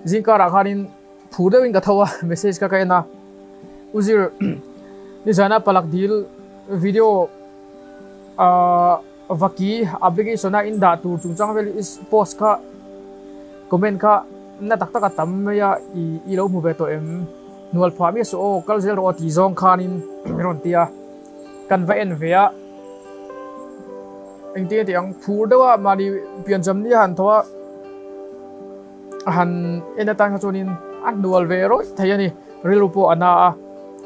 Zingkarah khanin phur deuhin ka tho a, message kha ka en a, U Zir, nizana palak dil video ah vaki application a in dah tur chungchang vel i post kha comment kha na tak tak a tam mai a, i lo hmu ve tawh em? Hnual phah miah suh aw, kal zel rawh aw tih zawng khanin min rawn ti a, kan va en ve a, engtin nge tih ang phur deuh a mahni piancham ni a han tho a. A han en atan kha chuanin a hnual ve rawih thei a ni. Rilru pawh a na a,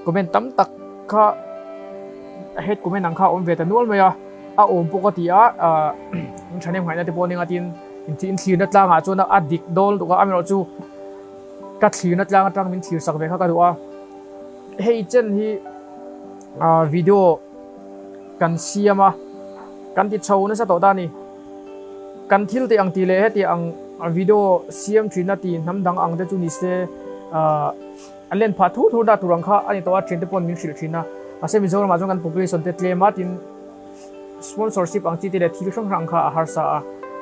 comment tam tak kha head comment ang kha a awm ve ta nual mai a, a awm pawh ka ti a, ahh thahnem ngaihna te pawh a ni ang a tin inthlirna tlangah chuan a dik dawn lutuk a, amaherawhchu chu ka thlirna tlang atang min thlir sak ve kha ka duh a, hei chen hi ahh video kan siam a, kan ti chho nasa tawh ta a ni. Kan thil tih ang tih leh heti ang video siam thin a tih hnam dang ang te chu ni se a len phah thur thur dah tur ang kha a ni tawh a, thian te pawn min hrilh thin a. Mahse Mizoram ah chuan kan population te tlem a tin sponsorship ang chi te leh thil hrang hrang ang kha a harsa a,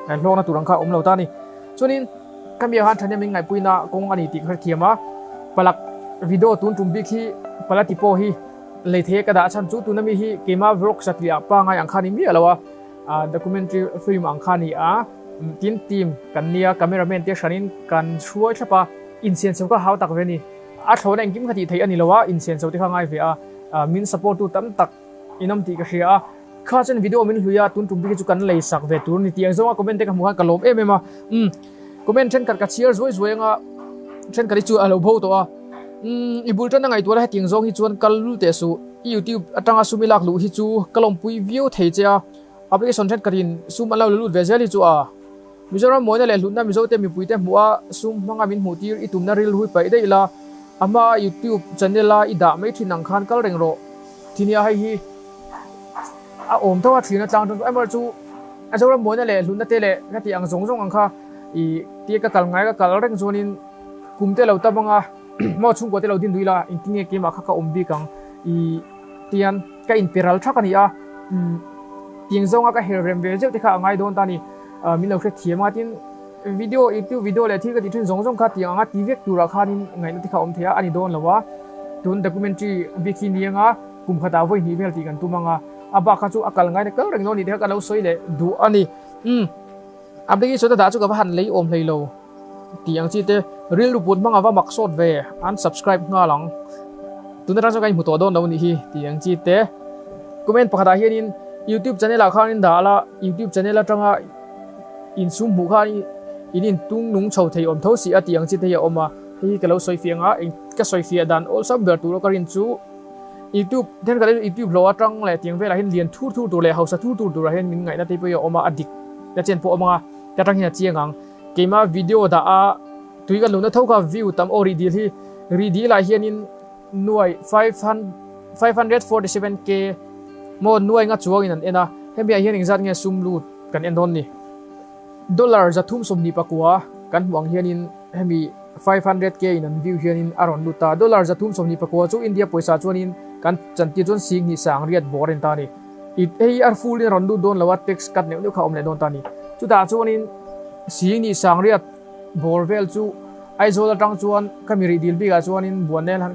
hlawkna tur ang kha a awm lo ta a ni. Chuanin khami ah khan thahnem in ngaihpuina kawng a ni tih ka hrethiam a, palak video tun tum bik hi palati pawh hi lei thei a ka dah chhan chu tuna mi hi keima vlog satliah pangai ang kha a ni miah lo a. Documentary film ang kha a ni a, tin team kan nia cameraman te hranin kan hruai thlap a, insianchho kha hau tak ve a ni. A thlawhna engkim kha tih theih a ni lo a, insianchho te kha ngai ve a, min support tu tam tak in awm tih ka hria a, kha chuan video min hlui a, tun tum bik hi chu kan lei sak ve tur a ni tih ang zawnga comment te ka hmuh khan ka lawm em em a, umm comment thenkhat ka chhiar zuai zuai anga thenkhat hi chu a lo bo tawh a, umm i bul tan a ngaihtuah la hetiang zawng hi chuan kal lul teh suh. I YouTube atanga sum i lak luh hi chu ka lawmpui viau thei che a, application thenkhatin sum an lo la lut ve zel hi chu a. Mizoram mawina leh hlutna Mizote mipuite hmuh a sum hmanga min hmuh tir i tumna rilru hi paih daih la, a hma YouTube channel a i dah mai thin ang khan kal reng rawh. Tinia hei hi a awm tho a thlirna tlang atang chu amaherawhchu chu a Zoram mawina leh hlutna te leh ka tih ang zawng zawng ang kha i tia ka kal ngai ka kal reng chuanin kum te lo tam anga. Maw chhungkua te lo din duh ila engtin nge keimah kha ka awm bik ang i tian ka inpe ral thak a ni a, tiang zawnga ka her rem ve zeuh te kha a ngai dawn ta a ni, min lo hrethiam a tin video youtube video leh thil ka tih thin zawng zawng kha tiang anga ti vek turah khanin ngaihna te kha a awm thei a, a ni dawn lo a, tun documentary bik hi ni anga kum khatah vawi hnih vel tih kan tum anga a bak kha chu a kal ngaina kal reng dawn ni te kha ka lo sawi leh duh a ni, umm application a dah chu ka va han lei awm hlei lo. Tih ang chi te rilru put hmang ava mak sawt ve unsubscribe nghal ang. Tun atang chuan ka inhmu tawh dawn lo nih hi tih ang chi te. Comment pakhat ah hianin youtube channel ah khan in dah la youtube channel atanga insum hmuh khan in intung nung chho thei awm tho si a tih ang chi te hi a awm a. Hei hi ka lo sawi fiah ang a eng ka sawi fiah dan awlsam ber tur a ka rin chu youtube thenkhat hi youtube hlawh atang leh tiang velah hian lian thur thur tur leh hausa thur thur turah hian min ngaihna te pawh hi a awm a a dik na chen pawh a awm ang a ka tang hian a chiang ang. Keimah video dah a tui kan luhna tho kha view tam aw rih dil hi rih dil ah hianin nuai 547 k maw nuai nga chuangin an en a hemi ah hian engzat nge sum lut kan en dawn ni dollar 324 kan hmuh ang hianin hemi 500 k in an view hianin a rawn lut ta dollar 324 chu India pawisa chuanin kan chantir chuan 10,000 sangriat bawr a ni ta a ni. I hei a full in a rawn lut dawn lo a text cut neuh neuh kha a awm leh dawn ta a ni. Chutah chuanin Singni Sangriat bawr vel chu Aizawl atang chuan ka mi rih dil bikah chuanin Buannel han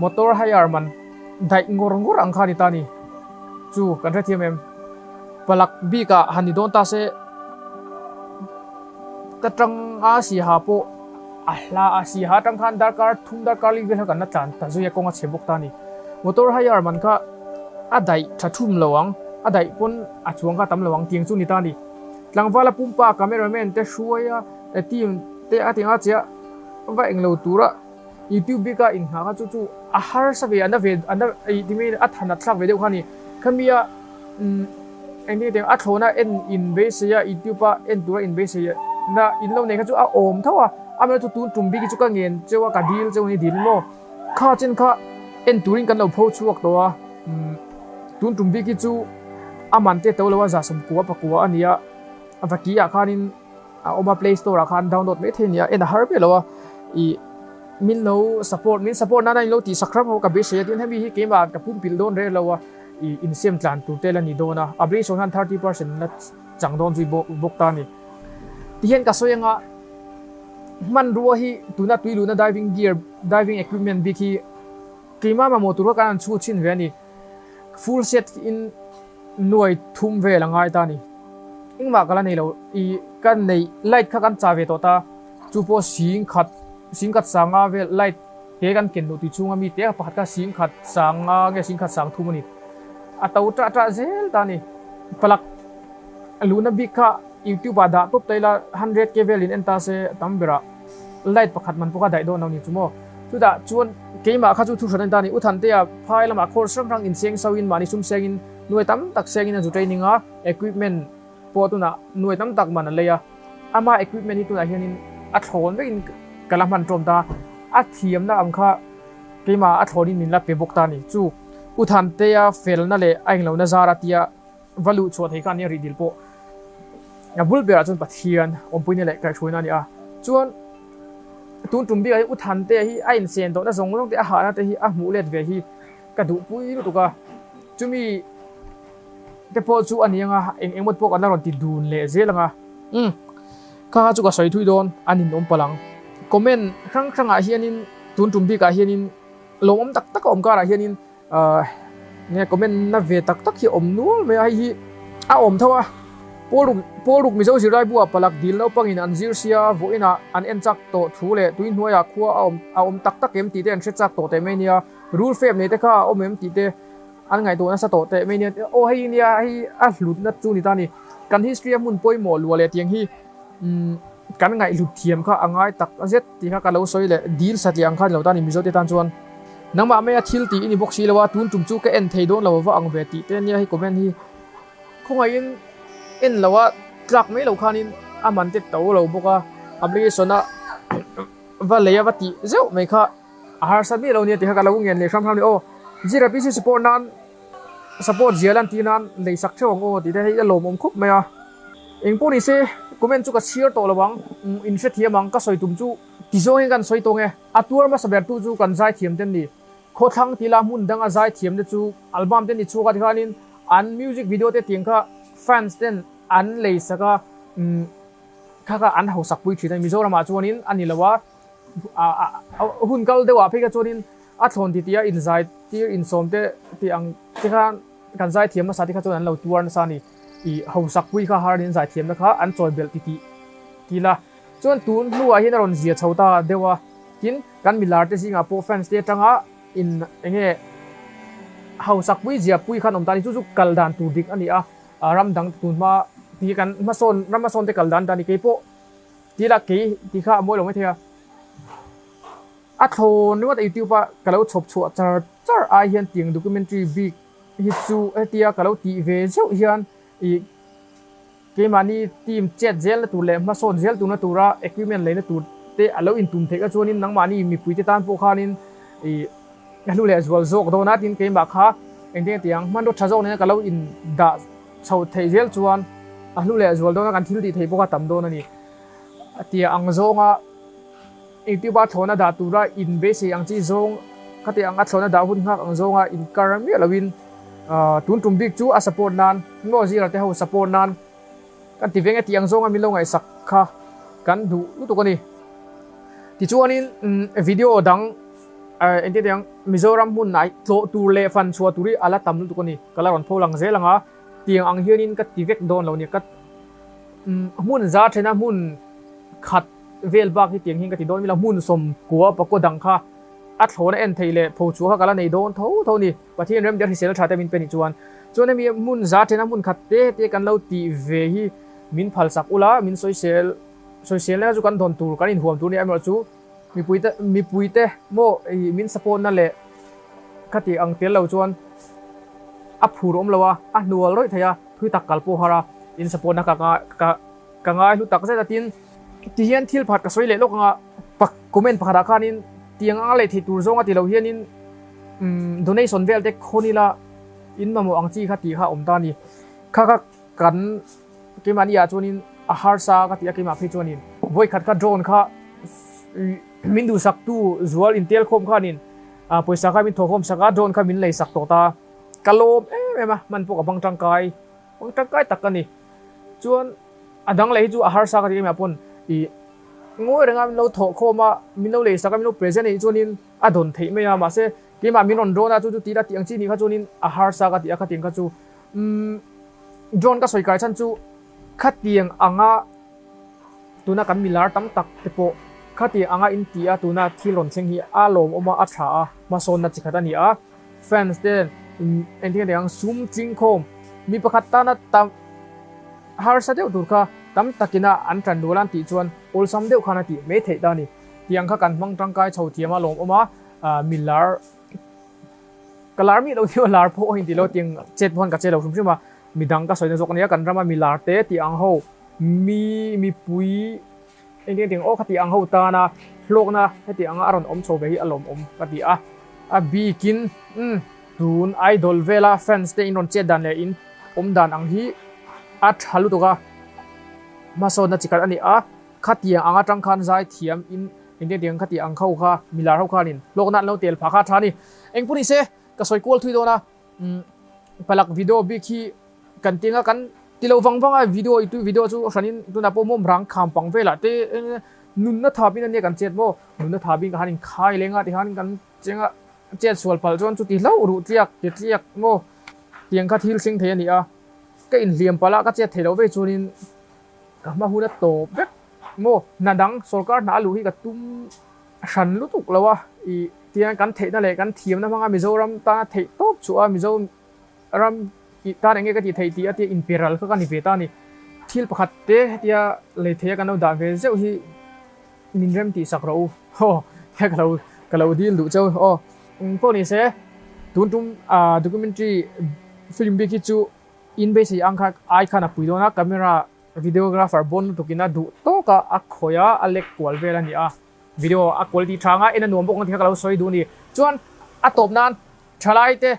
motor hire man daih ngawr ngawr ang kha a ni ta a ni. Chu kan hrethiam em? Palak bikah han ni dawn ta se ka tang a siaha pawh a hla a siaha atang khan darkar thum darkar li vel kha kan la tlan ta zui a kawng a chhe bawk ta a ni. Motor hire man kha a daih tha thum lo ang, a daih pawn a chuang kha a tam lo ang tiang chu ni ta a ni. Tlangvala pumpa cameraman te hruaia team te a ti nga chiah va englo tura youtube bika inghah kha chu chu a harsa ve ana ve ana ei ti mai a than a thlak ve deuh kha a ni. Khamia umm engtin nge tiang a thlawna en in beisei a youtube a en tura in beisei na in lo nei kha chu a awm tho a, amaherawhchu tun tum bik hi chu ka ngen cheu a ka dil cheu a ni dil maw. Kha chen kha en turin kan lo pho chhuak tawh a, tun tum bik hi chu a man te to lo a 90 pakua a ni a, vaki ah khanin a awm a play store ah khan download mai thei a ni a, en a har ber lo a, ih min lo support min support nana in lo tih sak ram ho ka beisei a, tin hemi hi keimah ka pumpilh dawn reh lo a, ih insiam tlan tur te la ni dawn a, a beisawn hian 30% la chang dawn zui bawk ta a ni. Tihian ka sawi anga. Hmanrua hi tuna tui luhna diving gear, diving equipment bik hi keimah mamawh tur kha kan han chhut chhin ve a ni. Full set in nuai thum vel a ngai ta a ni. Engmah ka la nei lo i ka neih light kha kan chah ve tawh ta, chu pawh sing khat sing khat sanga vel light te kan ken luh tui chhunga mi te pakhat kha sing khat sanga nge sing khat sang thum a ni. A to tah tah zel ta a ni. Palak luhna bik kha YouTube ah dah tawp ta ila 100k velin en ta se a tam berah light pakhat man pawh kha daih dawn lo ni chu maw. Chutah chuan keimah kha chu thu hran a ni ta a ni. U Thantea phai lamah course hrang hrang inseng sauhin mahni sum sengin nuai tam tak sengin a zu training a, equipment pawh tunah nuai tam tak man a lei a. Ama equipment hi tunah hianin a thlawn vekin ka la hman tawm ta a, a thiamna ang kha keimah a thlawnin min la pe bawk ta a ni. Chu U Thantea felna leh a englohna zar a tia va luh chhuah thei kha ania rih dil pawh a bul berah chuan Pathian awmpuina leh kaihhruaina a ni a. Chuan tun tum bikah hi U Thantea hi a insen tawhna zawng zawng te a hahna te hi a hmuh let ve hi ka duhpui lutuk a. Chumi te pawh chu a ni anga eng engmaw pawh kan la rawn ti dun leh zel anga. Umm kha kha chu ka sawi thui dawn a ninawm palh ang. Comment hrang hrangah hianin tun tum bikah hianin lawmawm tak tak a awm karah hianin Ahh nge comment na ve tak tak hi awm nual mai a, hei hi a awm tho a, Pawlruk Pawlruk Mizo zirlai buah palak dil naupangin an zir sia vawiinah an en chak tawh thu leh tui hnuaiah khua a awm a awm tak tak em tih te an hre chak tawh teh mai nia, rul fep nei te kha a awm em tih te an ngaihtuah nasa tawh teh mai nia, aw hei nia hei a hlutna chu ni ta ni, kan history a hmun pawimawh luah leh tiang hi umm kan ngaihhlut thiam kha a ngai tak zet tih kha ka lo sawi leh dil satliah ang kha ni lo ta ni Mizo te tan chuan. Nangmah maia thil tih i ni bawk si lo a, tun tum chu ka en thei dawn lo va ang ve tih te nia hei comment hi khawngaihin en lo a tlak mai lo khanin a man te to lo bawk a, application a va lei a va tih zeuh mai kha a harsa miah lo nia tih kha ka lo ngen leh hram hram ni aw zira PC support nan support zia lan tih nan lei sak theuh ang aw tih te hei a lawmawm khawp mai a, engpawh ni se comment chu ka chhiar tawh lo ang in hrethiam ang ka sawi tum chu. Tizawng hian kan sawi tawng e. A tuar hmasa bertu chu kan zaithiam te an ni. Khawthlang tila hmun danga zaithiam te chu album te ni chhuak a tikhanin an music video te tiang kha fans ten an lei sak a, kha kha an hausak pui thin a ni. Mizoramah chuanin a ni lo a, hun kal deuhah phei kha chuanin a thlawn ti tia inzai tir insawm te tih ang te khan kan zaithiam hmasa te kha chuan an lo tuar nasa a ni. I hausak pui kha har in zaithiamna kha an chawi belh ti tih tila. Chuan tun hnuah hian a rawn zia chho ta deuh a, tin kan milar te zingah pawh fans te atanga in enge hausak pui zia pui khan awm ta a ni, chu chu kal dan tur dik a ni a, ram dang tun hma ti kan hmasawn ram hmasawn te kal dan dan a ni, kei pawh ti la kei ti kha a mawi lo mai thei a, a thlawn ringawt a youtube a ka lo chhawp chhuah char char ai hian tiang documentary bik hi chu hetia ka lo tih ve zeuh hian ih. Keimahni team chet zelna tur leh hmasawn zel turna tura equipment leina tur te a lo intum theih kha chuanin nangmahni mipuite tan pawh khanin ih a hlu leh zual zawk dawn a tin keimah kha engtin tiang hmanraw tha zawk nena ka lo indah chho theih zel chuan a hlu leh zual dawn a kan thil tih theih pawh kha tam dawn a ni a tia ang zawnga YouTube a thlawhna dah tura inbeisei ang chi zawng khati ang a thlawhna dah hun nghak ang zawnga inkar miah loin Tun tum bik chu a support nan maw zira te ho support nan kan ti veng e tih ang zawnga min lo ngaihsak kha kan duh lutuk a ni. Tichuanin video dang engtin tiang Mizoram hmun ah tlawh tur leh fan chhuah tur hi a la tam lutuk a ni. Ka la rawn pho lang zel ang a, tiang ang hianin ka ti vek dawn lo nia ka hmun za thena hmun khat vel bak hi tiang hian ka ti dawn mi lo hmun sawmkua pakua dang kha a thlawhna en theih leh pho chhuah kha ka la nei dawn tho tho a ni. Pathian rem der hrisel tha te min pe ni chuan chuan hemi hmun za thena hmun khat te te kan lo tih ve hi min phal sak ula min sawisel sawisel na chu kan dawn tur kan inhuam tur nia erawh chu mipui te mipui te maw ih min support na leh khati ang tel lo chuan a phur awm lo a a hnual rawih thei a thui tak kal pawh har a in support na ka ka ka ngai hlu tak zet a tin ti hian thil phat ka sawi leh lawk anga pak comment pakhatah khanin tiang anga leh thei tur zawng a ti lo hianin Umm donation vel te khawn ila in mamawh ang chi kha tih kha a awm ta a ni. Kha kha kan keimahni ah chuanin a harsa ka ti a keimah phei chuanin vawikhat kha drone kha min duhsak tu zual intel khawm khanin pawisa kha min thawhkhawm sak a drone kha min lei sak tawh ta. Ka lawm em em a hman pawh ka bang tangkai bang tangkai tak a ni. Chuan a dang leh hi chu a harsa ka ti keimah pawn ih. Ngawi renga min lo thawh khawm a, min lo lei sak a, min lo present a nih chuanin a dawn theih mai a, mahse keimah min rawn drawn a chu chu tih la tih ang chi nih kha chuanin a harsa ka ti a khatiang kha chu umm drone ka sawi kai chhan chu khatiang anga tuna kan milar tam tak te pawh khatiang anga in ti a tuna thil rawn thleng hi a lawmawm a a tha a hmasawnna chi khat a ni a fans te engtin nge ang sum tling khawm mi pakhat tana tam Harsa deuh tur kha tam takina an tan dual an tih chuan awlsam deuh khan a tih mai theih ta a ni. Tiang kha kan hmang tangkai chho thiam a lawmawm a, mi lar ka lar miah lo tih lar pawh a intih lo tiang chet pawh khan ka che lo hrim hrim a, midang ka sawina zawk ania kan rama mi lar te tih ang ho mi mipui engtin tiang aw kha tih ang ho tana hlawkna heti anga a rawn awm chho ve hi a lawmawm ka ti a, a bikin umm tun idol vela fans te in rawn chet dan leh in awm dan ang hi a tha lutuk a, hmasawnna chi khat a ni a, khatiang ang atang khan zai thiam in engtiang tiang khati ang kho kha milar ho khanin hlawkna an lo tel phah kha a tha a ni. Engpawh ni se ka sawi kual thui dawn a, umm palak video bik hi kan tinga kan ti lo vang vang a, video i tui video chu hranin tunah pawh mawm rang kham pang velah te nunna thapin ania kan chet maw, nunna thapin ka han inkhai leng a tikhan kan cheng a. Chet sual palh chuan chuti hlauh ruh tliak ti tliak maw tiang kha thil thleng thei a ni a, ka inhliam palh a ka chet thei loh vei chuanin ka hma hun a tawp vek maw hna dang sawrkar hna a luh hi ka tum hran lutuk lo a i tiang kan theihna leh kan thiamna hmanga Mizoram tana theih tawp chhuah a Mizoram i tan enge ka tih theih tih a tia inpe ral kha ka ni ve ta a ni. Thil pakhat te hetia lei theia kan lo dah ve zeuh hi Min rem tih sak rawh u. Aw, he ka lo ka lo dil duh cheu. Aw, eng pawh ni se, tun tum documentary film bik hi chu in beisei ang kha ai khan a pui dawn a, camera videographer bawn lutuk in a duh tawk a, a khawih a, a lek kual vel a ni a, video a quality tha anga en a nuam bawk ang tih kha ka lo sawi duh a ni. Chuan a tawp nan thalai te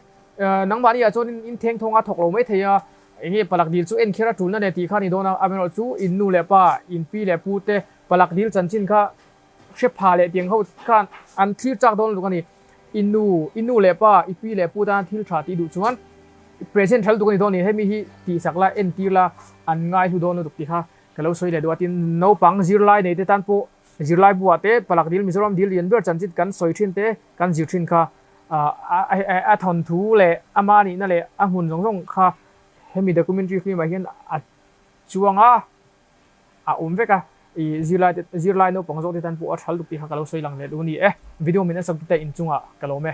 nangmahni ah chuan in theng thawng a thawk lo mai thei a, eng nge palak dil chu en kher a tulna nen tih kha a ni dawn a, amaherawhchu chu in nu leh pa, in pi leh pu te Palak dil chanchin kha hre pha leh tiang ho khan an thlir chak dawn lutuk a ni. I nu, i nu leh pa, i pi leh pu tan thil tha tih duh chuan present tha lutuk a ni dawn a ni. Hemi hi tihsak la, entir la, an ngai hlu dawn lutuk tih kha ka lo sawi leh duh a. Tin, naupang zirlai nei te tan pawh zirlai buah te Palak dil Mizoram dil lian ber chanchin kan sawi thin te, kan zir thin kha a thawnthu leh ama nihna leh a hmun zawng zawng kha hemi documentary film ah hian a chuang a. A awm vek a, i zirlai te zirlai naupang zawk te tan pawh a thal tuk tih kha ka lo sawi lang leh duh a ni e. Video min en sak tute inchungah ka lawm e.